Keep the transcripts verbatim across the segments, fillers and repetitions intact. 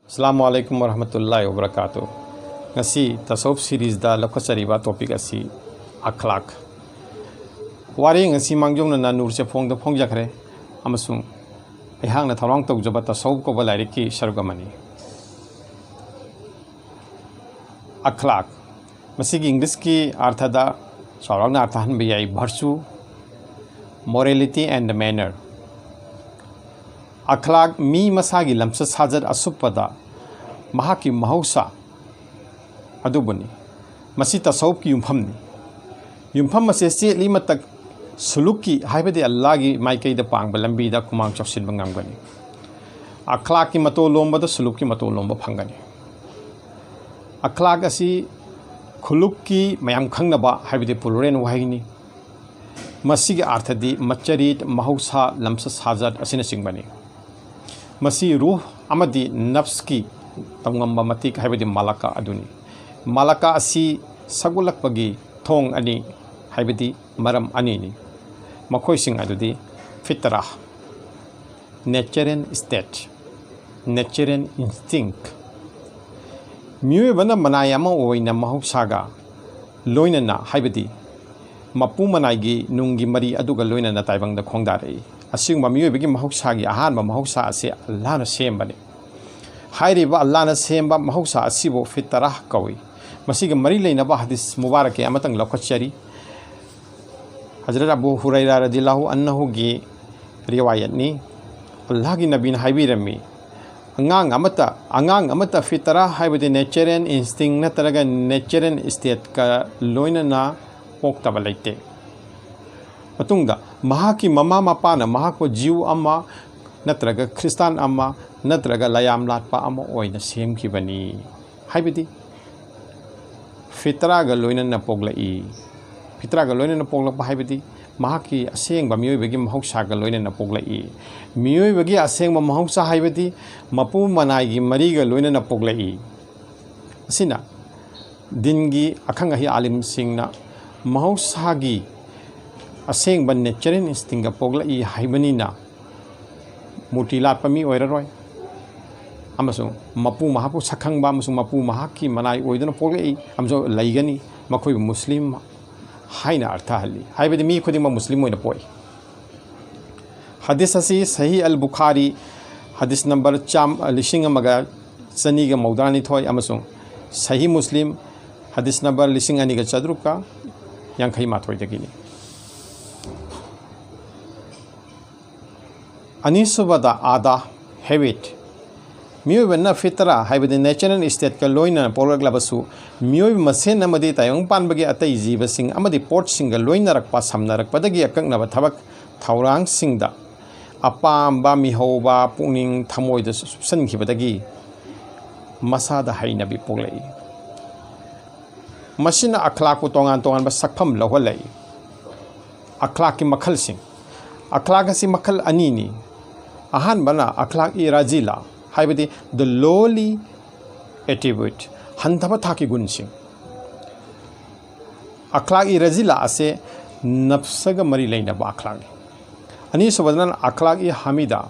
ꯑꯁꯂꯥꯃꯨ ꯑꯂꯥꯏꯀꯨꯝ ꯋꯔꯍꯃꯇꯨꯜꯂꯥꯍꯤ ꯋꯕꯔꯀꯥꯇꯨ꯫ ꯉꯁꯤ ꯇꯁꯧꯐ ꯁꯤꯔꯤꯖꯗ ꯂꯧꯈꯠꯆꯔꯤꯕ ꯇꯣꯄꯤꯛ ꯑꯁꯤ ꯑꯈ꯭ꯂꯥꯛ꯫ ꯋꯥꯔꯦꯡ ꯑꯁꯤ ꯃꯥꯡꯖꯧꯅꯅ ꯅꯨꯔ ꯆꯦꯐꯣꯡꯗ ꯐꯣꯡꯖꯈ꯭ꯔꯦ ꯑꯃꯁꯨꯡ ꯑꯩꯍꯥꯛꯅ ꯊꯧꯔꯥꯡ ꯇꯧꯖꯕ ꯇꯁꯧꯐ ꯀꯧꯕ ꯂꯥꯏꯔꯤꯛꯀꯤ ꯁꯔꯨꯛ ꯑꯃꯅꯤ꯫ ꯑꯈ꯭ꯂꯥꯛ꯫ ꯃꯁꯤꯒꯤ ꯏꯪꯂꯤꯁꯀꯤ ꯑꯥꯔꯊꯗ ꯆꯥꯎꯔꯥꯛꯅ ꯑꯥꯔꯊ ꯍꯟꯕ ꯌꯥꯏ, virtue, morality and manner꯫ ꯑꯈ꯭ꯂꯥꯛ ꯃꯤ ꯃꯁꯥꯒꯤ ꯂꯝꯆꯠ ꯁꯥꯖꯠ ꯑꯁꯨꯞꯄꯗ ꯃꯍꯥꯛꯀꯤ ꯃꯍꯧꯁꯥ ꯑꯗꯨꯕꯨꯅꯤ꯫ ꯃꯁꯤ ꯇꯁꯧꯐꯀꯤ ꯌꯨꯝꯐꯝꯅꯤ꯫ ꯌꯨꯝꯐꯝ ꯑꯁꯤ ꯆꯦꯠꯂꯤ ꯃꯇꯛ ꯁꯨꯂꯨꯛꯀꯤ, ꯍꯥꯏꯕꯗꯤ ꯑꯜꯂꯥꯍꯒꯤ ꯃꯥꯏꯀꯩꯗ ꯄꯥꯡꯕ ꯂꯝꯕꯤꯗ ꯈꯨꯃꯥꯡ ꯆꯥꯎꯁꯤꯟꯕ ꯉꯝꯒꯅꯤ꯫ ꯑꯈ꯭ꯂꯥꯛꯀꯤ ꯃꯇꯣꯜ ꯂꯣꯝꯕꯗ ꯁꯨꯂꯨꯛꯀꯤ ꯃꯇꯣꯜ ꯂꯣꯝꯕ ꯐꯪꯒꯅꯤ꯫ ꯑꯈ꯭ꯂꯥꯛ ꯑꯁꯤ ꯈꯨꯂꯨꯛꯀꯤ ꯃꯌꯥꯝ ꯈꯪꯅꯕ, ꯍꯥꯏꯕꯗꯤ ꯄ꯭ꯂꯨꯔꯦꯜ ꯋꯥꯍꯩꯅꯤ꯫ ꯃꯁꯤꯒꯤ ꯑꯥꯔꯊꯗꯤ ꯃꯆꯔꯤꯠ, ꯃꯍꯧꯁꯥ, ꯂꯝꯆꯠ ꯁꯥꯖꯠ ꯑꯁꯤꯅꯆꯤꯡꯕꯅꯤ꯫ ꯃꯁꯤ ꯔꯨꯍ ꯑꯃꯗꯤ ꯅꯐꯁꯀꯤ ꯇꯧꯉꯝꯕ ꯃꯇꯤꯛ, ꯍꯥꯏꯕꯗꯤ ꯃꯥꯂꯀꯥ ꯑꯗꯨꯅꯤ꯫ ꯃꯥꯂꯀꯥ ꯑꯁꯤ ꯁꯧꯒꯠꯂꯛꯄꯒꯤ ꯊꯣꯡ ꯑꯅꯤ, ꯍꯥꯏꯕꯗꯤ ꯃꯔꯝ ꯑꯅꯤꯅꯤ꯫ ꯃꯈꯣꯏꯁꯤꯡ ꯑꯗꯨꯗꯤ ꯐꯤꯇꯔꯥ, natural state, natural instinct꯫ ꯃꯤꯑꯣꯏꯕꯅ ꯃꯅꯥꯏ ꯑꯃ ꯑꯣꯏꯅ ꯃꯍꯧꯁꯥꯒ ꯂꯣꯏꯅꯅ, ꯍꯥꯏꯕꯗꯤ ꯃꯄꯨ ꯃꯅꯥꯏꯒꯤ ꯅꯨꯡꯒꯤ ꯃꯔꯤ ꯑꯗꯨꯒ ꯂꯣꯏꯅꯅ ꯇꯥꯏꯕꯪꯗ ꯈꯣꯡꯗꯥꯔꯛꯏ꯫ ꯑꯁꯤꯒꯨꯝꯕ ꯃꯤꯑꯣꯏꯕꯒꯤ ꯃꯍꯧꯁꯥꯒꯤ ꯑꯍꯥꯟꯕ ꯃꯍꯧꯁꯥ ꯑꯁꯤ ꯑꯜꯂꯥꯍꯅ ꯁꯦꯝꯕꯅꯤ꯫ ꯍꯥꯏꯔꯤꯕ ꯑꯜꯂꯥꯍꯅ ꯁꯦꯝꯕ ꯃꯍꯧꯁꯥ ꯑꯁꯤꯕꯨ ꯐꯤꯇꯔꯥ ꯀꯧꯏ꯫ ꯃꯁꯤꯒ ꯃꯔꯤ ꯂꯩꯅꯕ ꯍꯗꯤꯁ ꯃꯨꯕꯥꯔꯛꯀꯤ ꯑꯃꯇꯪ ꯂꯧꯈꯠꯆꯔꯤ꯫ ꯍꯖꯔꯠ ꯑꯕꯨ ꯍꯨꯔꯩꯔꯥ ꯔꯗꯤꯜꯂꯥꯍꯨ ꯑꯟꯅꯍꯨꯒꯤ ꯔꯤꯋꯥꯌꯠꯅꯤ꯫ ꯑꯜꯂꯥꯍꯒꯤ ꯅꯕꯤꯅ ꯍꯥꯏꯕꯤꯔꯝꯃꯤ, "ꯑꯉꯥꯡ ꯑꯃꯠꯇ, ꯑꯉꯥꯡ ꯑꯃꯠꯇ ꯐꯤꯇꯔꯥ, ꯍꯥꯏꯕꯗꯤ natural instinct ꯅꯠꯇ꯭ꯔꯒ natural stateꯀ ꯂꯣꯏꯅꯅ ꯄꯣꯛꯇꯕ ꯂꯩꯇꯦ꯫ ꯃꯇꯨꯡꯗ ꯃꯍꯥꯛꯀꯤ ꯃꯃꯥ ꯃꯄꯥꯅ ꯃꯍꯥꯛꯄꯨ ꯖꯤꯎ ꯑꯃ ꯅꯠꯇ꯭ꯔꯒ ꯈ꯭ꯔꯤꯁꯇꯥꯟ ꯑꯃ ꯅꯠꯇ꯭ꯔꯒ ꯂꯌꯥꯝ ꯂꯥꯠꯄ ꯑꯃ ꯑꯣꯏꯅ ꯁꯦꯝꯈꯤꯕꯅꯤ"꯫ ꯍꯥꯏꯕꯗꯤ ꯐꯤꯇ꯭ꯔꯥꯒ ꯂꯣꯏꯅꯅ ꯄꯣꯛꯂꯛꯏ꯫ ꯐꯤꯇ꯭ꯔꯥꯒ ꯂꯣꯏꯅꯅ ꯄꯣꯛꯂꯛꯄ ꯍꯥꯏꯕꯗꯤ ꯃꯍꯥꯛꯀꯤ ꯑꯁꯦꯡꯕ ꯃꯤꯑꯣꯏꯕꯒꯤ ꯃꯍꯧꯁꯥꯒ ꯂꯣꯏꯅꯅ ꯄꯣꯛꯂꯛꯏ꯫ ꯃꯤꯑꯣꯏꯕꯒꯤ ꯑꯁꯦꯡꯕ ꯃꯍꯧꯁꯥ ꯍꯥꯏꯕꯗꯤ ꯃꯄꯨ ꯃꯅꯥꯏꯒꯤ ꯃꯔꯤꯒ ꯂꯣꯏꯅꯅ ꯄꯣꯛꯂꯛꯏ꯫ ꯑꯁꯤꯅ ꯗꯤꯟꯒꯤ ꯑꯈꯪ ꯑꯍꯩ ꯑꯥꯂꯤꯝꯁꯤꯡꯅ ꯃꯍꯧꯁꯥꯒꯤ ꯑꯁꯦꯡꯕ natural instinctꯀ ꯄꯣꯛꯂꯛꯏ ꯍꯥꯏꯕꯅꯤꯅ ꯃꯨꯔꯇꯤ ꯂꯥꯠꯄ ꯃꯤ ꯑꯣꯏꯔꯔꯣꯏ꯫ ꯑꯃꯁꯨꯡ ꯃꯄꯨ ꯃꯍꯥꯛꯄꯨ ꯁꯛꯈꯪꯕ ꯑꯃꯁꯨꯡ ꯃꯄꯨ ꯃꯍꯥꯛꯀꯤ ꯃꯅꯥꯏ ꯑꯣꯏꯗꯨꯅ ꯄꯣꯛꯂꯛꯏ ꯑꯃꯁꯨꯡ ꯂꯩꯒꯅꯤ, ꯃꯈꯣꯏꯕꯨ ꯃꯨꯁꯂꯤꯝ ꯍꯥꯏꯅ ꯑꯔꯊꯍꯜꯂꯤ꯫ ꯍꯥꯏꯕꯗꯤ ꯃꯤ ꯈꯨꯗꯤꯡꯃꯛ ꯃꯨꯁꯂꯤꯝ ꯑꯣꯏꯅ ꯄꯣꯛꯏ꯫ ꯍꯗꯤꯁ ꯑꯁꯤ ꯁꯍꯤ ꯑꯜ ꯕꯨꯈꯥꯔꯤ, ꯍꯗꯤꯁ ꯅꯝꯕꯔ ꯆꯥꯝ-, ꯂꯤꯁꯤꯡ ꯑꯃꯒ ꯆꯅꯤꯒ ꯃꯧꯗ꯭ꯔꯥꯅꯤꯊꯣꯏ, ꯑꯃꯁꯨꯡ ꯁꯍꯤ ꯃꯨꯁꯂꯤꯝ, ꯍꯗꯤꯁ ꯅꯝꯕꯔ ꯂꯤꯁꯤꯡ ꯑꯅꯤꯒ ꯆꯥꯇ꯭ꯔꯨꯛꯀ ꯌꯥꯡꯈꯩ ꯃꯥꯊꯣꯏꯗꯒꯤꯅꯤ꯫ ꯑꯅꯤꯁꯨꯕꯗ, ꯑꯥꯗꯥ, ꯍꯦꯕꯤꯠ꯫ ꯃꯤꯑꯣꯏꯕꯅ ꯐꯤꯇ꯭ꯔꯥ, ꯍꯥꯏꯕꯗꯤ natural state-ꯀ ꯂꯣꯏꯅꯅ ꯄꯣꯛꯂꯛꯂꯕꯁꯨ, ꯃꯤꯑꯣꯏꯕ ꯃꯁꯦꯟ ꯑꯃꯗꯤ ꯇꯥꯏꯕꯪ ꯄꯥꯟꯕꯒꯤ ꯑꯇꯩ ꯖꯤꯕꯁꯤꯡ ꯑꯃꯗꯤ ꯄꯣꯠꯁꯤꯡꯒ ꯂꯣꯏꯅꯔꯛꯄ, ꯁꯝꯅꯔꯛꯄꯗꯒꯤ ꯑꯀꯛꯅꯕ ꯊꯕꯛ ꯊꯧꯔꯥꯡꯁꯤꯡꯗ ꯑꯄꯥꯝꯕ, ꯃꯤꯍꯧꯕ, ꯄꯨꯛꯅꯤꯡ ꯊꯃꯣꯏꯗ ꯆꯨꯞꯁꯤꯟꯈꯤꯕꯗꯒꯤ ꯃꯁꯥꯗ ꯍꯩꯅꯕꯤ ꯄꯣꯛꯂꯛꯏ꯫ ꯃꯁꯤꯅ ꯑꯈ꯭ꯂꯥꯛꯄꯨ ꯇꯣꯉꯥꯟ ꯇꯣꯉꯥꯟꯕ ꯁꯛꯐꯝ ꯂꯧꯍꯜꯂꯛꯏ꯫ ꯑꯈ꯭ꯂꯥꯛꯀꯤ ꯃꯈꯜꯁꯤꯡ꯫ ꯑꯈ꯭ꯂꯥꯛ ꯑꯁꯤ ꯃꯈꯜ ꯑꯅꯤꯅꯤ꯫ ꯑꯍꯥꯟꯕꯅ ꯑꯈ꯭ꯂꯥꯛ-ꯏ-ꯔꯥꯖꯤꯂꯥ, ꯍꯥꯏꯕꯗꯤ the lowly attribute, ꯍꯟꯊꯕ ꯊꯥꯛꯀꯤ ꯒꯨꯟꯁꯤꯡ꯫ ꯑꯈ꯭ꯂꯥꯛ-ꯏ-ꯔꯥꯖꯤꯂꯥ ꯑꯁꯤ ꯅꯐꯁꯒ ꯃꯔꯤ ꯂꯩꯅꯕ ꯑꯈ꯭ꯂꯥꯛꯅꯤ꯫ ꯑꯅꯤꯁꯨꯕꯗꯅ ꯑꯈ꯭ꯂꯥꯛ-ꯏ-ꯍꯥꯃꯤꯗꯥ,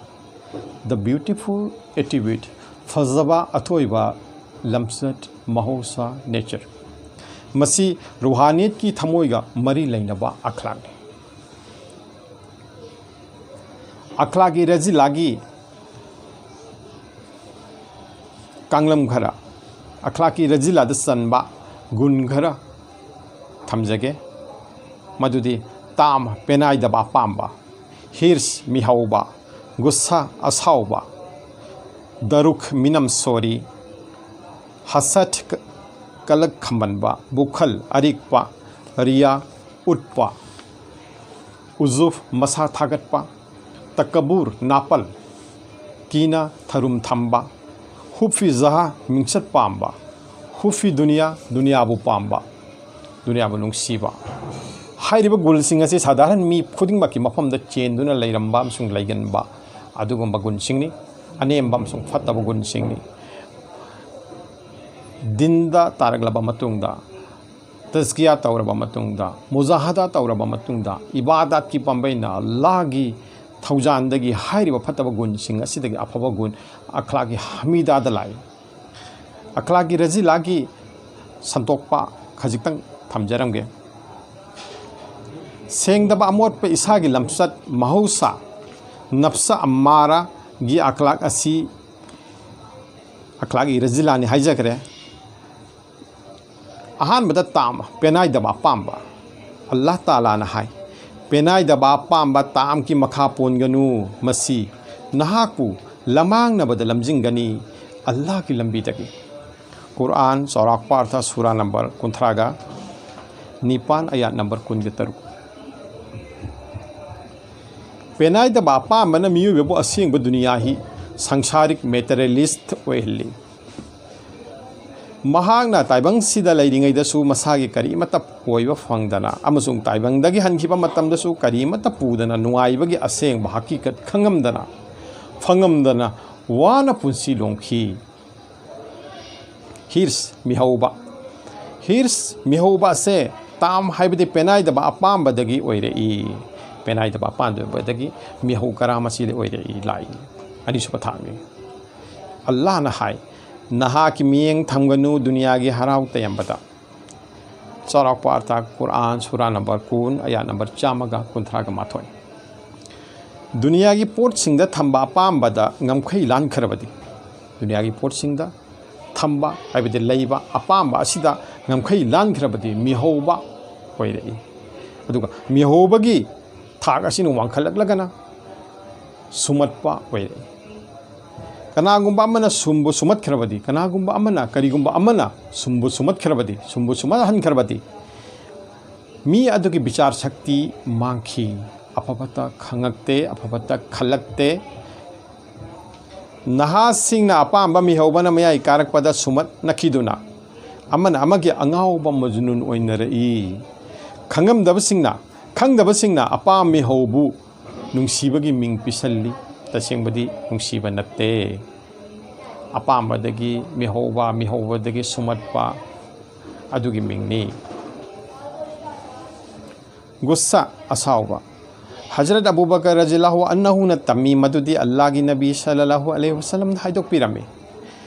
the beautiful attribute, ꯐꯖꯕ ꯑꯊꯣꯏꯕ ꯂꯝꯆꯠ, ꯃꯍꯧꯁꯥ, nature꯫ ꯃꯁꯤ ꯔꯨꯍꯥꯅꯤꯌꯠꯀꯤ ꯊꯃꯣꯏꯒ ꯃꯔꯤ ꯂꯩꯅꯕ ꯑꯈ꯭ꯂꯥꯛꯅꯤ꯫ ꯑꯈ꯭ꯂꯥꯛ-ꯏ-ꯔꯥꯖꯤꯂꯥꯒꯤ ꯀꯥꯡꯂꯝ ꯈꯔ, ꯑꯈ꯭ꯂꯥꯛ-ꯏ-ꯔꯥꯖꯤꯂꯥꯗ ꯆꯟꯕ ꯒꯨꯟ ꯈꯔ ꯊꯝꯖꯒꯦ꯫ ꯃꯗꯨꯗꯤ ꯇꯥꯝ, ꯄꯦꯅꯥꯏꯗꯕ ꯑꯄꯥꯝꯕ, ꯍꯤꯔꯁ, ꯃꯤꯍꯧꯕ, ꯒꯨꯁꯥ, ꯑꯁꯥꯎꯕ, ꯗꯔꯨꯛ, ꯃꯤꯅꯝ ꯁꯣꯔꯤ, ꯍꯁꯠ, ꯀ-, ꯀꯂꯛ ꯈꯝꯕꯟꯕ, ꯕꯨꯈꯜ, ꯑꯔꯤꯛꯄ, ꯔꯤꯌꯥ, ꯎꯠꯄ, ꯎꯖꯨꯐ, ꯃꯁꯥ ꯊꯥꯒꯠꯄ, ꯇꯀꯕꯨꯔ, ꯅꯥꯄꯜ, ꯀꯤꯅ, ꯊꯔꯨꯝ ꯊꯝꯕ, ꯍꯨꯐꯤ ꯖꯍꯥ, ꯃꯤꯡꯆꯠ ꯄꯥꯝꯕ, ꯍꯨꯐꯤ ꯗꯨꯅꯤꯌꯥ, ꯗꯨꯅꯤꯌꯥꯕꯨ ꯄꯥꯝꯕ, ꯗꯨꯅꯤꯌꯥꯕꯨ ꯅꯨꯡꯁꯤꯕ꯫ ꯍꯥꯏꯔꯤꯕ ꯒꯨꯜꯁꯤꯡ ꯑꯁꯤ ꯁꯥꯙꯥꯔꯟ ꯃꯤ ꯈꯨꯗꯤꯡꯃꯛꯀꯤ ꯃꯐꯝꯗ ꯆꯦꯟꯗꯨꯅ ꯂꯩꯔꯝꯕ ꯑꯃꯁꯨꯡ ꯂꯩꯒꯟꯕ ꯑꯗꯨꯒꯨꯝꯕ ꯒꯨꯟꯁꯤꯡꯅꯤ꯫ ꯑꯅꯦꯝꯕ ꯑꯃꯁꯨꯡ ꯐꯠꯇꯕ ꯒꯨꯟꯁꯤꯡꯅꯤ꯫ ꯗꯤꯟꯗ ꯇꯥꯔꯛꯂꯕ ꯃꯇꯨꯡꯗ, ꯇꯖꯀꯤꯌꯥ ꯇꯧꯔꯕ ꯃꯇꯨꯡꯗ, ꯃꯨꯖꯥꯍꯗꯥ ꯇꯧꯔꯕ ꯃꯇꯨꯡꯗ, ꯏꯕꯥꯗꯥꯠꯀꯤ ꯄꯥꯝꯕꯩꯅ ꯑꯜꯂꯥꯍꯒꯤ ꯊꯧꯖꯥꯟꯗꯒꯤ ꯍꯥꯏꯔꯤꯕ ꯐꯠꯇꯕ ꯒꯨꯟꯁꯤꯡ ꯑꯁꯤꯗꯒꯤ ꯑꯐꯕ ꯒꯨꯟ ꯑꯈ꯭ꯂꯥꯛꯀꯤ ꯍꯃꯤꯗꯥꯗ ꯂꯥꯛꯏ꯫ ꯑꯈ꯭ꯂꯥꯛꯀꯤ ꯔꯖꯤꯂꯥꯒꯤ ꯁꯟꯗꯣꯛꯄ ꯈꯖꯤꯛꯇꯪ ꯊꯝꯖꯔꯝꯒꯦ꯫ ꯁꯦꯡꯗꯕ ꯑꯃꯣꯠꯄ ꯏꯁꯥꯒꯤ ꯂꯝꯆꯠ ꯃꯍꯧꯁꯥ ꯅꯞꯁ ꯑꯝꯃꯥꯔꯥꯒꯤ ꯑꯈ꯭ꯂꯥꯛ ꯑꯁꯤ ꯑꯈ꯭ꯂꯥꯛꯀꯤ ꯔꯖꯤꯂꯥꯅꯤ ꯍꯥꯏꯖꯈ꯭ꯔꯦ꯫ ꯑꯍꯥꯟꯕꯗ ꯇꯥꯝ, ꯄꯦꯅꯥꯏꯗꯕ ꯑꯄꯥꯝꯕ꯫ ꯑꯜꯂꯥꯍ ꯇꯥꯂꯥꯅ ꯍꯥꯏ, "ꯄꯦꯅꯥꯏꯗꯕ ꯑꯄꯥꯝꯕ ꯇꯥꯝꯒꯤ ꯃꯈꯥ ꯄꯣꯟꯒꯅꯨ, ꯃꯁꯤ ꯅꯍꯥꯛꯄꯨ ꯂꯃꯥꯡꯅꯕꯗ ꯂꯝꯖꯤꯡꯒꯅꯤ ꯑꯜꯂꯥꯍꯒꯤ ꯂꯝꯕꯤꯗꯒꯤ"꯫ ꯀꯨꯔꯥꯟ, ꯆꯥꯎꯔꯥꯛꯄ ꯑꯔꯊ, ꯁꯨꯔꯥ ꯅꯝꯕꯔ ꯀꯨꯟꯊ꯭ꯔꯥꯒ ꯅꯤꯄꯥꯟ, ꯑꯌꯥꯠ ꯅꯝꯕꯔ ꯀꯨꯟꯒ ꯇꯔꯨꯛ꯫ ꯄꯦꯅꯥꯏꯗꯕ ꯑꯄꯥꯝꯕꯅ ꯃꯤꯑꯣꯏꯕꯕꯨ ꯑꯁꯦꯡꯕ ꯗꯨꯅꯤꯌꯥꯒꯤ ꯁꯪꯁꯥꯔꯤꯛ ꯃꯦꯇꯔꯤꯌꯦꯂꯤꯁ꯭ꯠ ꯑꯣꯏꯍꯜꯂꯤ꯫ ꯃꯍꯥꯛꯅ ꯇꯥꯏꯕꯪꯁꯤꯗ ꯂꯩꯔꯤꯉꯩꯗꯁꯨ ꯃꯁꯥꯒꯤ ꯀꯔꯤꯃꯠꯇ ꯑꯣꯏꯕ ꯐꯪꯗꯅ ꯑꯃꯁꯨꯡ ꯇꯥꯏꯕꯪꯗꯒꯤ ꯍꯟꯈꯤꯕ ꯃꯇꯝꯗꯁꯨ ꯀꯔꯤꯃꯠꯇ ꯄꯨꯗꯅ ꯅꯨꯡꯉꯥꯏꯕꯒꯤ ꯑꯁꯦꯡꯕ ꯍꯀꯤꯀꯠ ꯈꯪꯉꯝꯗꯅ, ꯐꯪꯉꯝꯗꯅ ꯋꯥꯅ ꯄꯨꯟꯁꯤ ꯂꯣꯝꯈꯤ꯫ ꯍꯤꯔꯁ, ꯃꯤꯍꯧꯕ꯫ ꯍꯤꯔꯁ, ꯃꯤꯍꯧꯕ ꯑꯁꯦ ꯇꯥꯝ ꯍꯥꯏꯕꯗꯤ ꯄꯦꯅꯥꯏꯗꯕ ꯑꯄꯥꯝꯕꯗꯒꯤ ꯑꯣꯏꯔꯛꯏ꯫ ꯄꯦꯅꯥꯏꯗꯕ ꯑꯄꯥꯝꯕꯗꯒꯤ ꯃꯤꯍꯧ ꯀꯔꯥꯝ ꯑꯁꯤꯗ ꯑꯣꯏꯔꯛꯏ, ꯂꯥꯛꯏ꯫ ꯑꯅꯤꯁꯨꯕ ꯊꯥꯛꯅꯤ꯫ ꯑꯜꯂꯥꯍꯅ ꯍꯥꯏ, "ꯅꯍꯥꯛꯀꯤ ꯃꯤꯠꯌꯦꯡ ꯊꯝꯒꯅꯨ ꯗꯨꯅꯤꯌꯥꯒꯤ ꯍꯔꯥꯎ ꯇꯌꯥꯝꯕꯗ"꯫ ꯆꯥꯎꯔꯥꯛꯄ ꯑꯔꯊ, ꯀꯨꯔꯥꯟ, ꯁꯨꯔꯥ ꯅꯝꯕꯔ ꯀꯨꯟ, ꯑꯌꯥꯠ ꯅꯝꯕꯔ ꯆꯥꯝꯃꯒ ꯀꯨꯟꯊ꯭ꯔꯥꯒ ꯃꯥꯊꯣꯏ꯫ ꯗꯨꯅꯤꯌꯥꯒꯤ ꯄꯣꯠꯁꯤꯡꯗ ꯊꯝꯕ ꯑꯄꯥꯝꯕꯗ ꯉꯝꯈꯩ ꯂꯥꯟꯈ꯭ꯔꯕꯗꯤ, ꯗꯨꯅꯤꯌꯥꯒꯤ ꯄꯣꯠꯁꯤꯡꯗ ꯊꯝꯕ ꯍꯥꯏꯕꯗꯤ ꯂꯩꯕ ꯑꯄꯥꯝꯕ ꯑꯁꯤꯗ ꯉꯝꯈꯩ ꯂꯥꯟꯈ꯭ꯔꯕꯗꯤ ꯃꯤꯍꯧꯕ ꯑꯣꯏꯔꯛꯏ꯫ ꯑꯗꯨꯒ ꯃꯤꯍꯧꯕꯒꯤ ꯊꯥꯛ ꯑꯁꯤꯅ ꯋꯥꯡꯈꯠꯂꯛꯂꯒꯅ ꯁꯨꯝꯍꯠꯄ ꯑꯣꯏꯔꯛꯏ꯫ ꯀꯅꯥꯒꯨꯝꯕ ꯑꯃꯅ ꯁꯨꯝꯕꯨ ꯁꯨꯝꯍꯠꯈ꯭ꯔꯕꯗꯤ, ꯀꯅꯥꯒꯨꯝꯕ ꯑꯃꯅ, ꯀꯔꯤꯒꯨꯝꯕ ꯑꯃꯅ ꯁꯨꯝꯕꯨ ꯁꯨꯝꯍꯠꯈ꯭ꯔꯕꯗꯤ, ꯁꯨꯝꯕꯨ ꯁꯨꯝꯍꯠꯍꯟꯈ꯭ꯔꯕꯗꯤ, ꯃꯤ ꯑꯗꯨꯒꯤ ꯕꯤꯆꯥꯔ ꯁꯛꯇꯤ ꯃꯥꯡꯈꯤ, ꯑꯐꯕꯇ ꯈꯪꯉꯛꯇꯦ, ꯑꯐꯕꯇ ꯈꯜꯂꯛꯇꯦ꯫ ꯅꯍꯥꯁꯤꯡꯅ ꯑꯄꯥꯝꯕ ꯃꯤꯍꯧꯕꯅ ꯃꯌꯥꯏ ꯀꯥꯔꯛꯄꯗ ꯁꯨꯝꯍꯠꯅꯈꯤꯗꯨꯅ ꯑꯃꯅ ꯑꯃꯒꯤ ꯑꯉꯥꯎꯕ ꯃꯖꯅꯨꯟ ꯑꯣꯏꯅꯔꯛꯏ꯫ ꯈꯪꯉꯝꯗꯕꯁꯤꯡꯅ, ꯈꯪꯗꯕꯁꯤꯡꯅ ꯑꯄꯥꯝ ꯃꯤꯍꯧꯕꯨ ꯅꯨꯡꯁꯤꯕꯒꯤ ꯃꯤꯡ ꯄꯤꯁꯜꯂꯤ꯫ ꯇꯁꯦꯡꯕꯗꯤ ꯅꯨꯡꯁꯤꯕ ꯅꯠꯇꯦ꯫ ꯑꯄꯥꯝꯕꯗꯒꯤ ꯃꯤꯍꯧꯕ, ꯃꯤꯍꯧꯕꯗꯒꯤ ꯁꯨꯝꯍꯠꯄ, ꯑꯗꯨꯒꯤ ꯃꯤꯡꯅꯤ꯫ ꯒꯨꯁꯁꯥ, ꯑꯁꯥꯎꯕ꯫ ꯍꯖꯔꯠ ꯑꯕꯨ ꯕꯀꯔ ꯔꯖꯤꯌꯜꯂꯥꯍꯨ ꯑꯟꯍꯨꯅ ꯇꯝꯃꯤ ꯃꯗꯨꯗꯤ ꯑꯜꯂꯥꯍꯒꯤ ꯅꯕꯤ ꯁꯜꯂꯜꯂꯥꯍꯨ ꯑꯂꯩꯍꯤ ꯋꯁꯜꯂꯝꯅ ꯍꯥꯏꯗꯣꯛꯄꯤꯔꯝꯃꯤ,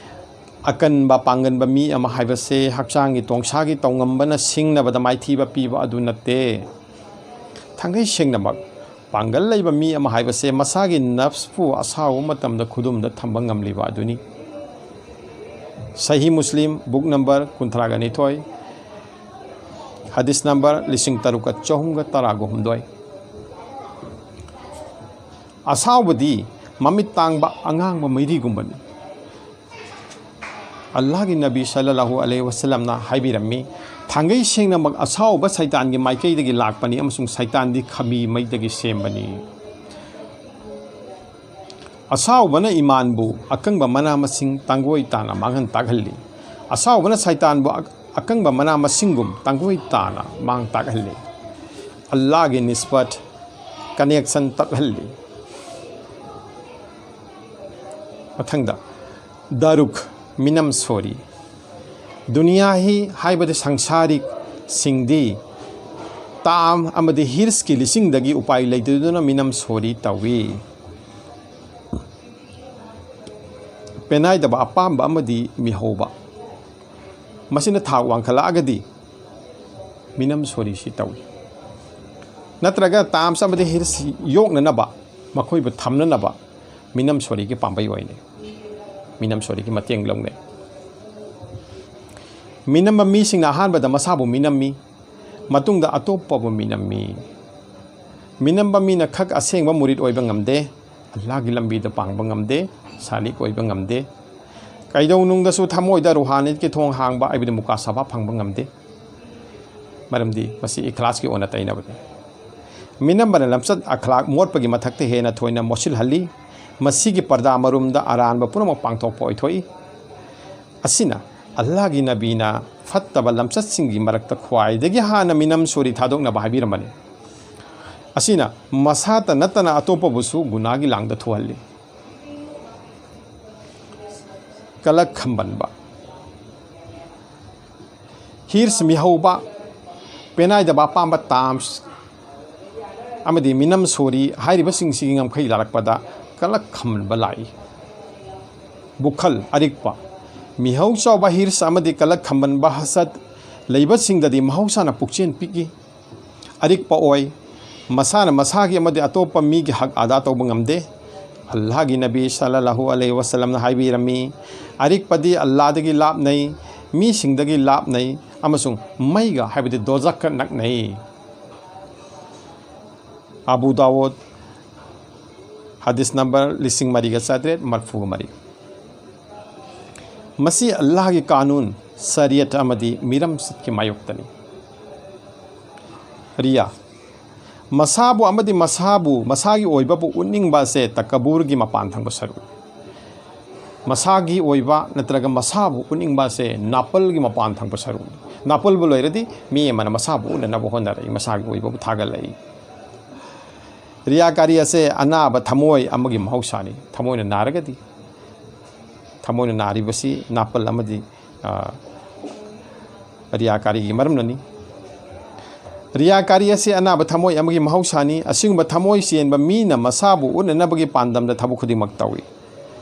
ꯑꯀꯟꯕ ꯄꯥꯡꯒꯟꯕ ꯃꯤ ꯑꯃ ꯍꯥꯏꯕꯁꯦ ꯍꯛꯆꯥꯡꯒꯤ ꯇꯣꯡꯁꯥꯒꯤ ꯇꯧꯉꯝꯕꯅ ꯁꯤꯡꯅꯕꯗ ꯃꯥꯏꯊꯤꯕ ꯄꯤꯕ ꯑꯗꯨ ꯅꯠꯇꯦ꯫ ꯊꯥꯡꯒꯩ ꯁꯦꯡꯅꯃꯛ ꯄꯥꯡꯒꯜ ꯂꯩꯕ ꯃꯤ ꯑꯃ ꯍꯥꯏꯕꯁꯦ ꯃꯁꯥꯒꯤ ꯅꯐꯁꯄꯨ ꯑꯁꯥꯎꯕ ꯃꯇꯝꯗ ꯈꯨꯗꯨꯝꯗ ꯊꯝꯕ ꯉꯝꯂꯤꯕ ꯑꯗꯨꯅꯤ꯫ ꯁꯍꯤ ꯃꯨꯁꯂꯤꯝ, ꯕꯨꯛ ꯅꯝꯕꯔ ꯀꯨꯟꯊ꯭ꯔꯥꯒ ꯅꯤꯊꯣꯏ, ꯍꯗꯤꯁ ꯅꯝꯕꯔ ꯂꯤꯁꯤꯡ ꯇꯔꯨꯛꯀ ꯆꯍꯨꯝꯒ ꯇꯔꯥꯒ ꯍꯨꯝꯗꯣꯏ꯫ ꯑꯁꯥꯎꯕꯗꯤ ꯃꯃꯤꯠ ꯇꯥꯡꯕ ꯑꯉꯥꯡꯕ ꯃꯩꯔꯤꯒꯨꯝꯕꯅꯤ꯫ ꯑꯜꯂꯥꯍꯒꯤ ꯅꯕꯤ ꯁꯜꯂꯜꯂꯥꯍꯨ ꯑꯂꯩꯍꯤ ꯋꯁꯜꯂꯝꯅ ꯍꯥꯏꯕꯤꯔꯝꯃꯤ, ꯊꯥꯡꯒꯩ ꯁꯦꯡꯅꯃꯛ ꯑꯁꯥꯎꯕ ꯁꯩꯇꯥꯟꯒꯤ ꯃꯥꯏꯀꯩꯗꯒꯤ ꯂꯥꯛꯄꯅꯤ ꯑꯃꯁꯨꯡ ꯁꯩꯇꯥꯟꯗꯤ ꯈꯥꯕꯤ ꯃꯩꯗꯒꯤ ꯁꯦꯝꯕꯅꯤ꯫ ꯑꯁꯥꯎꯕꯅ ꯏꯃꯥꯟꯕꯨ ꯑꯀꯪꯕ ꯃꯅꯥ ꯃꯁꯤꯡ ꯇꯥꯡꯒꯣꯏ ꯇꯥꯅ ꯃꯥꯡꯍꯟ ꯇꯥꯛꯍꯜꯂꯤ꯫ ꯑꯁꯥꯎꯕꯅ ꯁꯩꯇꯥꯟꯕꯨ ꯑꯛ-, ꯑꯀꯪꯕ ꯃꯅꯥ ꯃꯁꯤꯡꯒꯨꯝ ꯇꯥꯡꯒꯣꯏ ꯇꯥꯅ ꯃꯥꯡ ꯇꯥꯛꯍꯜꯂꯤ꯫ ꯑꯜꯂꯥꯍꯒꯤ ꯅꯤꯁꯕꯠ, ꯀꯅꯦꯛꯁꯟ ꯇꯠꯍꯜꯂꯤ꯫ ꯃꯊꯪꯗ, ꯗꯥꯔꯨꯛ, ꯃꯤꯅꯝ ꯁꯣꯔꯤ꯫ ꯗꯨꯅꯤꯌꯥ ꯍꯤ ꯍꯥꯏꯕꯗꯤ ꯁꯪꯁꯥꯔꯤꯛꯁꯤꯡꯗꯤ ꯇꯥꯝ ꯑꯃꯗꯤ ꯍꯤꯔꯁꯀꯤ ꯂꯤꯁꯤꯡꯗꯒꯤ ꯎꯄꯥꯏ ꯂꯩꯇꯗꯨꯅ ꯃꯤꯅꯝ ꯁꯣꯔꯤ ꯇꯧꯏ꯫ ꯄꯦꯅꯥꯏꯗꯕ ꯑꯄꯥꯝꯕ ꯑꯃꯗꯤ ꯃꯤꯍꯧꯕ꯫ ꯃꯁꯤꯅ ꯊꯥꯛ ꯋꯥꯡꯈꯠꯂꯛꯑꯒꯗꯤ ꯃꯤꯅꯝ ꯁꯣꯔꯤꯁꯤ ꯇꯧꯏ꯫ ꯅꯠꯇ꯭ꯔꯒ ꯇꯥꯝꯁ ꯑꯃꯗꯤ ꯍꯤꯔꯁ ꯌꯣꯛꯅꯅꯕ, ꯃꯈꯣꯏꯕꯨ ꯊꯝꯅꯅꯕ ꯃꯤꯅꯝ ꯁꯣꯔꯤꯒꯤ ꯄꯥꯝꯕꯩ ꯑꯣꯏꯅꯩ꯫ ꯃꯤꯅꯝ ꯁꯣꯔꯤꯒꯤ ꯃꯇꯦꯡ ꯂꯧꯅꯩ꯫ ꯃꯤꯅꯝꯕ ꯃꯤꯁꯤꯡꯅ ꯑꯍꯥꯟꯕꯗ ꯃꯁꯥꯕꯨ ꯃꯤꯅꯝꯃꯤ, ꯃꯇꯨꯡꯗ ꯑꯇꯣꯞꯄꯕꯨ ꯃꯤꯅꯝꯃꯤ꯫ ꯃꯤꯅꯝꯕ ꯃꯤꯅ ꯈꯛ ꯑꯁꯦꯡꯕ ꯃꯨꯔꯤꯗ ꯑꯣꯏꯕ ꯉꯝꯗꯦ, ꯑꯜꯂꯥꯍꯒꯤ ꯂꯝꯕꯤꯗ ꯄꯥꯡꯕ ꯉꯝꯗꯦ, ꯁꯥꯂꯤꯛ ꯑꯣꯏꯕ ꯉꯝꯗꯦ꯫ ꯀꯩꯗꯧꯅꯨꯡꯗꯁꯨ ꯊꯃꯣꯏꯗ ꯔꯨꯍꯥꯅꯤꯌꯠꯀꯤ ꯊꯣꯡ ꯍꯥꯡꯕ ꯍꯥꯏꯕꯗꯤ ꯃꯨꯀꯥꯁꯥꯕꯥ ꯐꯪꯕ ꯉꯝꯗꯦ꯫ ꯃꯔꯝꯗꯤ ꯃꯁꯤ ꯏꯈ꯭ꯂꯥꯁꯀꯤ ꯑꯣꯟꯅ ꯇꯩꯅꯕꯅꯤ꯫ ꯃꯤꯅꯝꯕꯅ ꯂꯝꯆꯠ ꯑꯈ꯭ꯂꯥꯛ ꯃꯣꯠꯄꯒꯤ ꯃꯊꯛꯇ ꯍꯦꯟꯅ ꯊꯣꯏꯅ ꯃꯣꯠꯁꯤꯜꯍꯜꯂꯤ꯫ ꯃꯁꯤꯒꯤ ꯄꯔꯗꯥ ꯃꯔꯨꯝꯗ ꯑꯔꯥꯟꯕ ꯄꯨꯝꯅꯃꯛ ꯄꯥꯡꯊꯣꯛꯄ ꯑꯣꯏꯊꯣꯛꯏ꯫ ꯑꯁꯤꯅ ꯑꯜꯂꯥꯍꯒꯤ ꯅꯕꯤꯅ ꯐꯠꯇꯕ ꯂꯝꯆꯠꯁꯤꯡꯒꯤ ꯃꯔꯛꯇ ꯈ꯭ꯋꯥꯏꯗꯒꯤ ꯍꯥꯟꯅ ꯃꯤꯅꯝ ꯁꯣꯔꯤ ꯊꯥꯗꯣꯛꯅꯕ ꯍꯥꯏꯕꯤꯔꯝꯕꯅꯤ꯫ ꯑꯁꯤꯅ ꯃꯁꯥꯇ ꯅꯠꯇꯅ ꯑꯇꯣꯞꯄꯕꯨꯁꯨ ꯒꯨꯅꯥꯒꯤ ꯂꯥꯡꯗ ꯊꯨꯍꯜꯂꯤ꯫ ꯀꯂꯛ ꯈꯝꯕꯟꯕ, ꯍꯤꯔꯁ ꯃꯤꯍꯧꯕ, ꯄꯦꯅꯥꯏꯗꯕ ꯑꯄꯥꯝꯕ ꯇꯥꯝꯁ, ꯑꯃꯗꯤ ꯃꯤꯅꯝ ꯁꯣꯔꯤ ꯍꯥꯏꯔꯤꯕꯁꯤꯡꯁꯤꯒꯤ ꯉꯝꯈꯩ ꯂꯥꯔꯛꯄꯗ ꯀꯂꯛ ꯈꯝꯕꯟꯕ ꯂꯥꯛꯏ꯫ ꯕꯨꯈꯜ, ꯑꯔꯤꯛꯄ, ꯃꯤꯍꯧ ꯆꯥꯎꯕ ꯍꯤꯔꯁ ꯑꯃꯗꯤ ꯀꯂꯛ ꯈꯝꯕꯟꯕ ꯍꯁꯠ ꯂꯩꯕꯁꯤꯡꯗꯗꯤ ꯃꯍꯧꯁꯥꯅ ꯄꯨꯛꯆꯦꯜ ꯄꯤꯛꯏ, ꯑꯔꯤꯛꯄ ꯑꯣꯏ꯫ ꯃꯁꯥꯅ ꯃꯁꯥꯒꯤ ꯑꯃꯗꯤ ꯑꯇꯣꯞꯄ ꯃꯤꯒꯤ ꯍꯛ ꯑꯗꯥ ꯇꯧꯕ ꯉꯝꯗꯦ꯫ ꯑꯜꯂꯥꯍꯒꯤ ꯅꯕꯤ ꯁꯜꯂꯜꯂꯥꯍꯨ ꯑꯂꯩꯍꯤ ꯋꯁꯜꯂꯝꯅ ꯍꯥꯏꯕꯤꯔꯝꯃꯤ, ꯑꯔꯤꯛꯄꯗꯤ ꯑꯜꯂꯥꯍꯗꯒꯤ ꯂꯥꯞꯅꯩ, ꯃꯤꯁꯤꯡꯗꯒꯤ ꯂꯥꯞꯅꯩ ꯑꯃꯁꯨꯡ ꯃꯩꯒ ꯍꯥꯏꯕꯗꯤ ꯗꯣꯖꯈꯀ ꯅꯛꯅꯩ꯫ ꯑꯕꯨ ꯗꯥꯋꯨꯗ, ꯍꯗꯤꯁ ꯅꯝꯕꯔ ꯂꯤꯁꯤꯡ ꯃꯔꯤꯒ ꯆꯥꯇ꯭ꯔꯦꯠ ꯃꯔꯤꯐꯨꯒ ꯃꯔꯤ꯫ ꯃꯁꯤ ꯑꯜꯂꯥꯍꯒꯤ ꯀꯥꯅꯨꯟ, ꯁꯔꯤꯌꯠ ꯑꯃꯗꯤ ꯃꯤꯔꯝꯆꯠꯀꯤ ꯃꯥꯌꯣꯛꯇꯅꯤ꯫ ꯔꯤꯌꯥ, ꯃꯁꯥꯕꯨ ꯑꯃꯗꯤ ꯃꯁꯥꯕꯨ, ꯃꯁꯥꯒꯤ ꯑꯣꯏꯕꯕꯨ ꯎꯠꯅꯤꯡꯕ ꯑꯁꯦ ꯇꯀꯕꯨꯔꯒꯤ ꯃꯄꯥꯟ ꯊꯪꯕ ꯁꯔꯨꯛꯅꯤ꯫ ꯃꯁꯥꯒꯤ ꯑꯣꯏꯕ ꯅꯠꯇ꯭ꯔꯒ ꯃꯁꯥꯕꯨ ꯎꯠꯅꯤꯡꯕ ꯑꯁꯦ ꯅꯥꯄꯜꯒꯤ ꯃꯄꯥꯟ ꯊꯪꯕ ꯁꯔꯨꯛꯅꯤ꯫ ꯅꯥꯄꯜꯕꯨ ꯂꯣꯏꯔꯗꯤ ꯃꯤ ꯑꯃꯅ ꯃꯁꯥꯕꯨ ꯎꯠꯅꯅꯕ ꯍꯣꯠꯅꯔꯛꯏ, ꯃꯁꯥꯒꯤ ꯑꯣꯏꯕꯕꯨ ꯊꯥꯒꯠꯂꯛꯏ꯫ ꯔꯤꯌꯥꯀꯥꯔꯤ ꯑꯁꯦ ꯑꯅꯥꯕ ꯊꯃꯣꯏ ꯑꯃꯒꯤ ꯃꯍꯧꯁꯥꯅꯤ꯫ ꯊꯃꯣꯏꯅ ꯅꯥꯔꯒꯗꯤ, ꯊꯃꯣꯏꯅ ꯅꯥꯔꯤꯕꯁꯤ ꯅꯥꯄꯜ ꯑꯃꯗꯤ, ꯑ, ꯔꯤꯌꯥꯀꯥꯔꯤꯒꯤ ꯃꯔꯝꯅꯅꯤ꯫ ꯔꯤꯌꯥꯀꯥꯔꯤ ꯑꯁꯤ ꯑꯅꯥꯕ ꯊꯃꯣꯏ ꯑꯃꯒꯤ ꯃꯍꯧꯁꯥꯅꯤ꯫ ꯑꯁꯤꯒꯨꯝꯕ ꯊꯃꯣꯏ ꯆꯦꯟꯕ ꯃꯤꯅ ꯃꯁꯥꯕꯨ ꯎꯠꯅꯅꯕꯒꯤ ꯄꯥꯟꯗꯝꯗ ꯊꯕꯛ ꯈꯨꯗꯤꯡꯃꯛ ꯇꯧꯏ꯫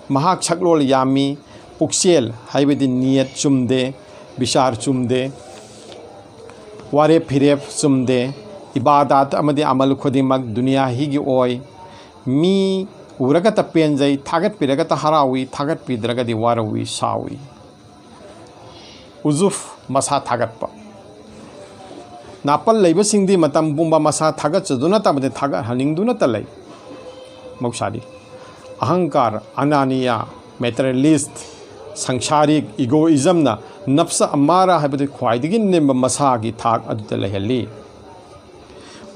ꯃꯍꯥꯛ ꯁꯛꯂꯣꯜ ꯌꯥꯝꯃꯤ, ꯄꯨꯛꯆꯦꯜ ꯍꯥꯏꯕꯗꯤ ꯅꯤꯌꯠ ꯆꯨꯝꯗꯦ, ꯕꯤꯆꯥꯔ ꯆꯨꯝꯗꯦ, ꯋꯥꯔꯦꯞ ꯐꯤꯔꯦꯞ ꯆꯨꯝꯗꯦ, ꯏꯕꯥꯗꯥꯠ ꯑꯃꯗꯤ ꯑꯃꯜ ꯈꯨꯗꯤꯡꯃꯛ ꯗꯨꯅꯤꯌꯥ ꯍꯤꯒꯤ ꯑꯣꯏ꯫ ꯃꯤ ꯎꯔꯒꯇ ꯄꯦꯟꯖꯩ, ꯊꯥꯒꯠꯄꯤꯔꯒꯇ ꯍꯔꯥꯎꯏ, ꯊꯥꯒꯠꯄꯤꯗ꯭ꯔꯒꯗꯤ ꯋꯥꯔꯧꯏ, ꯁꯥꯎꯏ꯫ ꯎꯖꯨꯐ, ꯃꯁꯥ ꯊꯥꯒꯠꯄ꯫ ꯅꯥꯄꯜ ꯂꯩꯕꯁꯤꯡꯗꯤ ꯃꯇꯝ ꯄꯨꯝꯕ ꯃꯁꯥ ꯊꯥꯒꯠꯆꯗꯨꯅꯇ ꯑꯃꯗꯤ ꯊꯥꯒꯠꯍꯟꯅꯤꯡꯗꯨꯅꯇ ꯂꯩ꯫ ꯃꯍꯧꯁꯥꯗꯤ ꯑꯍꯪꯀꯥꯔ, ꯑꯅꯥꯅꯤꯌꯥ, ꯃꯦꯇꯔꯤꯌꯦꯂꯤꯁ, ꯁꯪꯁꯥꯔꯤꯛ, ꯏꯒꯣꯏꯖꯝꯅ ꯅꯞꯁ ꯑꯃꯥꯔꯥ ꯍꯥꯏꯕꯗꯤ ꯈ꯭ꯋꯥꯏꯗꯒꯤ ꯅꯦꯝꯕ ꯃꯁꯥꯒꯤ ꯊꯥꯛ ꯑꯗꯨꯗ ꯂꯩꯍꯜꯂꯤ꯫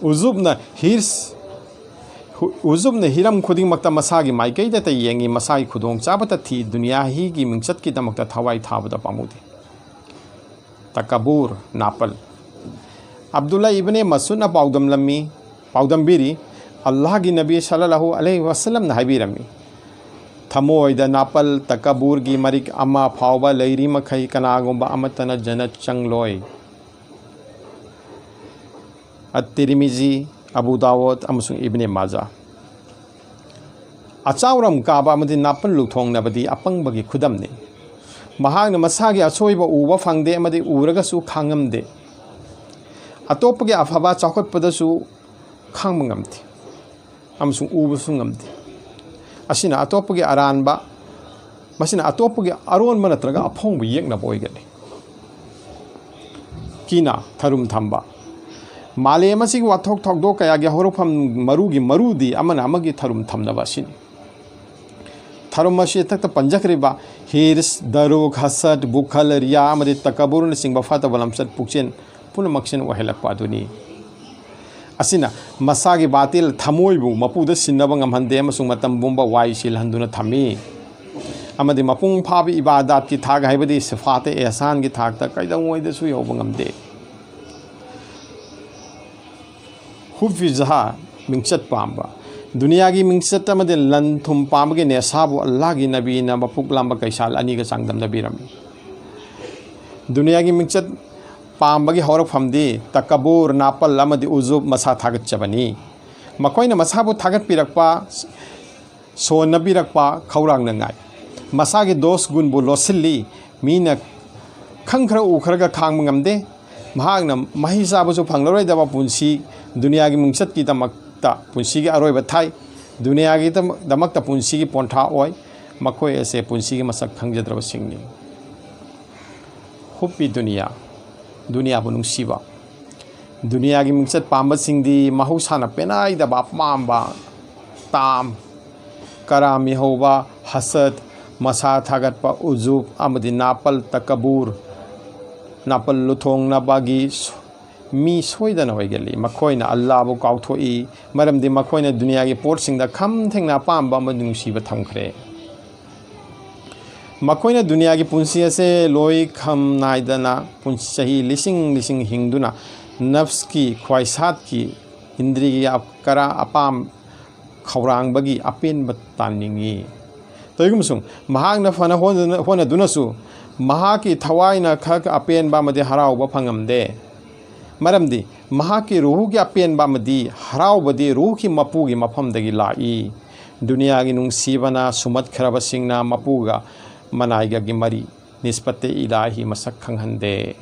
ꯎꯖꯨꯕꯅ ꯍꯤꯔꯁ, ꯍꯨ-, ꯎꯖꯨꯕꯅ ꯍꯤꯔꯝ ꯈꯨꯗꯤꯡꯃꯛꯇ ꯃꯁꯥꯒꯤ ꯃꯥꯏꯀꯩꯗꯇ ꯌꯦꯡꯏ, ꯃꯁꯥꯒꯤ ꯈꯨꯗꯣꯡꯆꯥꯕꯇ ꯊꯤ, ꯗꯨꯅꯤꯌꯥ ꯍꯤꯒꯤ ꯃꯤꯡꯆꯠꯀꯤꯗꯃꯛꯇ ꯊꯋꯥꯏ ꯊꯥꯕꯗ ꯄꯥꯝꯃꯨꯗꯦ꯫ ꯇꯀꯕꯨꯔ, ꯅꯥꯄꯜ꯫ ꯑꯕꯗꯨꯜꯂꯥ ꯏꯕꯅꯦ ꯃꯁꯨꯗꯅ ꯄꯥꯎꯗꯝꯂꯝꯃꯤ, ꯄꯥꯎꯗꯝꯕꯤꯔꯤ, ꯑꯜꯂꯥꯍꯒꯤ ꯅꯕꯤ ꯁꯜꯂꯜꯂꯥꯍꯨ ꯑꯂꯩꯍꯤ ꯋꯁꯜꯂꯝꯅ ꯍꯥꯏꯕꯤꯔꯝꯃꯤ, "ꯊꯃꯣꯏꯗ ꯅꯥꯄꯜ, ꯇꯀꯕꯨꯔꯒꯤ ꯃꯔꯤꯛ ꯑꯃ ꯐꯥꯎꯕ ꯂꯩꯔꯤ ꯃꯈꯩ ꯀꯅꯥꯒꯨꯝꯕ ꯑꯃꯠꯇꯅ ꯖꯟꯅꯠ ꯆꯪꯂꯣꯏ"꯫ ꯑꯠ-ꯇꯤꯔꯃꯤꯖꯤ, ꯑꯕꯨ ꯗꯥꯋꯨꯗ ꯑꯃꯁꯨꯡ ꯏꯕꯅꯦ ꯃꯥꯖꯥ꯫ ꯑꯆꯥꯎꯔꯝ ꯀꯥꯕ ꯑꯃꯗꯤ ꯅꯥꯄꯜ ꯂꯨꯊꯣꯡꯅꯕꯗꯤ ꯑꯄꯪꯕꯒꯤ ꯈꯨꯗꯝꯅꯤ꯫ ꯃꯍꯥꯛꯅ ꯃꯁꯥꯒꯤ ꯑꯁꯣꯏꯕ ꯎꯕ ꯐꯪꯗꯦ ꯑꯃꯗꯤ ꯎꯔꯒꯁꯨ ꯈꯥꯡꯉꯝꯗꯦ꯫ ꯑꯇꯣꯞꯄꯒꯤ ꯑꯐꯕ ꯆꯥꯎꯈꯠꯄꯗꯁꯨ ꯈꯥꯡꯕ ꯉꯝꯗꯦ ꯑꯃꯁꯨꯡ ꯎꯕꯁꯨ ꯉꯝꯗꯦ꯫ ꯑꯁꯤꯅ ꯑꯇꯣꯞꯄꯒꯤ ꯑꯔꯥꯟꯕ, ꯃꯁꯤꯅ ꯑꯇꯣꯞꯄꯒꯤ ꯑꯔꯣꯟꯕ ꯅꯠꯇ꯭ꯔꯒ ꯑꯐꯣꯡꯕ ꯌꯦꯛꯅꯕ ꯑꯣꯏꯒꯅꯤ꯫ ꯀꯤꯅ ꯊꯔꯨꯝ ꯊꯝꯕ꯫ ꯃꯥꯂꯦꯝ ꯑꯁꯤꯒꯤ ꯋꯥꯊꯣꯛ ꯊꯧꯗꯣꯛ ꯀꯌꯥꯒꯤ ꯍꯧꯔꯛꯐꯝ ꯃꯔꯨꯒꯤ ꯃꯔꯨꯗꯤ ꯑꯃꯅ ꯑꯃꯒꯤ ꯊꯔꯨꯝ ꯊꯝꯅꯕ ꯑꯁꯤꯅꯤ꯫ ꯊꯔꯨꯝ ꯑꯁꯤ ꯏꯊꯛꯇ ꯄꯟꯖꯈ꯭ꯔꯤꯕ ꯍꯤꯔꯁ, ꯗꯔꯨꯛ, ꯍꯁꯗ, ꯕꯨꯈꯜ, ꯔꯤꯌꯥ ꯑꯃꯗꯤ ꯇꯀꯕꯨꯔꯅꯆꯤꯡꯕ ꯐꯠꯇꯕ ꯂꯝꯆꯠ ꯄꯨꯛꯆꯦꯜ ꯄꯨꯝꯅꯃꯛꯁꯤꯅ ꯑꯣꯏꯍꯜꯂꯛꯄ ꯑꯗꯨꯅꯤ꯫ ꯑꯁꯤꯅ ꯃꯁꯥꯒꯤ ꯕꯥꯇꯤꯜ ꯊꯃꯣꯏꯕꯨ ꯃꯄꯨꯗ ꯁꯤꯟꯅꯕ ꯉꯝꯍꯟꯗꯦ ꯑꯃꯁꯨꯡ ꯃꯇꯝ ꯄꯨꯝꯕ ꯋꯥꯏ ꯆꯤꯜꯍꯟꯗꯨꯅ ꯊꯝꯃꯤ꯫ ꯑꯃꯗꯤ ꯃꯄꯨꯡ ꯐꯥꯕ ꯏꯕꯥꯗꯥꯠꯀꯤ ꯊꯥꯛ, ꯍꯥꯏꯕꯗꯤ ꯁꯤꯐꯥꯇꯦ ꯑꯦꯍꯁꯥꯟꯒꯤ ꯊꯥꯛꯇ ꯀꯩꯗꯧꯉꯩꯗꯁꯨ ꯌꯧꯕ ꯉꯝꯗꯦ꯫ ꯍꯨꯐꯤꯖꯍꯥ, ꯃꯤꯡꯆꯠ ꯄꯥꯝꯕ꯫ ꯗꯨꯅꯤꯌꯥꯒꯤ ꯃꯤꯡꯆꯠ ꯑꯃꯗꯤ ꯂꯟ ꯊꯨꯝ ꯄꯥꯝꯕꯒꯤ ꯅꯦꯁꯥꯕꯨ ꯑꯜꯂꯥꯍꯒꯤ ꯅꯕꯤꯅ ꯃꯄꯣꯛ ꯂꯥꯝꯕ ꯀꯩꯁꯥꯜ ꯑꯅꯤꯒ ꯆꯥꯡꯗꯝꯅꯕꯤꯔꯝꯃꯤ꯫ ꯗꯨꯅꯤꯌꯥꯒꯤ ꯃꯤꯡꯆꯠ ꯄꯥꯝꯕꯒꯤ ꯍꯧꯔꯛꯐꯝꯗꯤ ꯇꯀꯕꯨꯔ, ꯅꯥꯄꯜ ꯑꯃꯗꯤ ꯎꯖꯨꯕ, ꯃꯁꯥ ꯊꯥꯒꯠꯆꯕꯅꯤ꯫ ꯃꯈꯣꯏꯅ ꯃꯁꯥꯕꯨ ꯊꯥꯒꯠꯄꯤꯔꯛꯄ, ꯁꯣꯟꯅꯕꯤꯔꯛꯄ ꯈꯧꯔꯥꯡꯅ ꯉꯥꯏ꯫ ꯃꯁꯥꯒꯤ ꯗꯣꯁ ꯒꯨꯟꯕꯨ ꯂꯣꯠꯁꯤꯜꯂꯤ꯫ ꯃꯤꯅ ꯈꯪ ꯈꯔ ꯎ ꯈꯔꯒ ꯈꯥꯡꯕ ꯉꯝꯗꯦ꯫ ꯃꯍꯥꯛꯅ ꯃꯍꯩ ꯆꯥꯕꯁꯨ ꯐꯪꯂꯔꯣꯏꯗꯕ ꯄꯨꯟꯁꯤ, ꯗꯨꯅꯤꯌꯥꯒꯤ ꯃꯤꯡꯆꯠꯀꯤꯗꯃꯛꯇ ꯄꯨꯟꯁꯤꯒꯤ ꯑꯔꯣꯏꯕ ꯊꯥꯏ꯫ ꯗꯨꯅꯤꯌꯥꯒꯤꯗꯃꯛꯇ ꯄꯨꯟꯁꯤꯒꯤ ꯄꯣꯟꯊꯥ ꯑꯣꯏ꯫ ꯃꯈꯣꯏ ꯑꯁꯦ ꯄꯨꯟꯁꯤꯒꯤ ꯃꯁꯛ ꯈꯪꯖꯗ꯭ꯔꯕꯁꯤꯡꯅꯤ꯫ ꯍꯨꯞꯄꯤ ꯗꯨꯅꯤꯌꯥ, ꯗꯨꯅꯤꯌꯥꯕꯨ ꯅꯨꯡꯁꯤꯕ꯫ ꯗꯨꯅꯤꯌꯥꯒꯤ ꯃꯤꯡꯆꯠ ꯄꯥꯝꯕꯁꯤꯡꯗꯤ ꯃꯍꯧꯁꯥꯅ ꯄꯦꯅꯥꯏꯗꯕ ꯑꯄꯥꯝꯕ, ꯇꯥꯝ, ꯀꯔꯥꯃꯤ ꯍꯧꯕ, ꯍꯁꯗ, ꯃꯁꯥ ꯊꯥꯒꯠꯄ, ꯎꯖꯨꯕ, ꯑꯃꯗꯤ ꯅꯥꯄꯜ, ꯇꯀꯕꯨꯔ, ꯅꯥꯄꯜ ꯂꯨꯊꯣꯡꯅꯕꯒꯤ ꯃꯤ ꯁꯣꯏꯗꯅ ꯑꯣꯏꯒꯜꯂꯤ꯫ ꯃꯈꯣꯏꯅ ꯑꯜꯂꯥꯍꯕꯨ ꯀꯥꯎꯊꯣꯛꯏ, ꯃꯔꯝꯗꯤ ꯃꯈꯣꯏꯅ ꯗꯨꯅꯤꯌꯥꯒꯤ ꯄꯣꯠꯁꯤꯡꯗ ꯈꯝ ꯊꯦꯡꯅ ꯑꯄꯥꯝꯕ ꯑꯃꯗꯤ ꯅꯨꯡꯁꯤꯕ ꯊꯝꯈ꯭ꯔꯦ꯫ ꯃꯈꯣꯏꯅ ꯗꯨꯅꯤꯌꯥꯒꯤ ꯄꯨꯟꯁꯤ ꯑꯁꯦ ꯂꯣꯏ ꯈꯝ ꯅꯥꯏꯗꯅ ꯄꯨꯟꯁꯤ ꯆꯍꯤ ꯂꯤꯁꯤꯡ ꯂꯤꯁꯤꯡ ꯍꯤꯡꯗꯨꯅ ꯅꯐꯁꯀꯤ ꯈ꯭ꯋꯥꯏꯁꯥꯠꯀꯤ ꯏꯟꯗ꯭ꯔꯤꯒꯤ ꯀꯔꯥ ꯑꯄꯥꯝ ꯈꯧꯔꯥꯡꯕꯒꯤ ꯑꯄꯦꯟꯕ ꯇꯥꯟꯅꯤꯡꯏ꯫ ꯇꯧꯏꯒꯨꯝꯕꯁꯨꯡ ꯃꯍꯥꯛꯅ ꯐꯅ ꯍꯣꯠꯅꯗꯨꯅ-, ꯍꯣꯠꯅꯗꯨꯅꯁꯨ ꯃꯍꯥꯛꯀꯤ ꯊꯋꯥꯏꯅ ꯈꯛ ꯑꯄꯦꯟꯕ ꯑꯃꯗꯤ ꯍꯔꯥꯎꯕ ꯐꯪꯉꯝꯗꯦ꯫ ꯃꯔꯝꯗꯤ ꯃꯍꯥꯛꯀꯤ ꯔꯨꯍꯨꯒꯤ ꯑꯄꯦꯟꯕ ꯑꯃꯗꯤ ꯍꯔꯥꯎꯕꯗꯤ ꯔꯨꯍꯨꯒꯤ ꯃꯄꯨꯒꯤ ꯃꯐꯝꯗꯒꯤ ꯂꯥꯛꯏ꯫ ꯗꯨꯅꯤꯌꯥꯒꯤ ꯅꯨꯡꯁꯤꯕꯅ ꯁꯨꯝꯍꯠꯈ꯭ꯔꯕꯁꯤꯡꯅ ꯃꯄꯨꯒ ꯃꯅꯥꯏꯒꯒꯤ ꯃꯔꯤ, ꯅꯤꯁꯕꯠꯇꯦ ꯏꯂꯥꯍꯤ, ꯃꯁꯛ ꯈꯪꯍꯟꯗꯦ꯫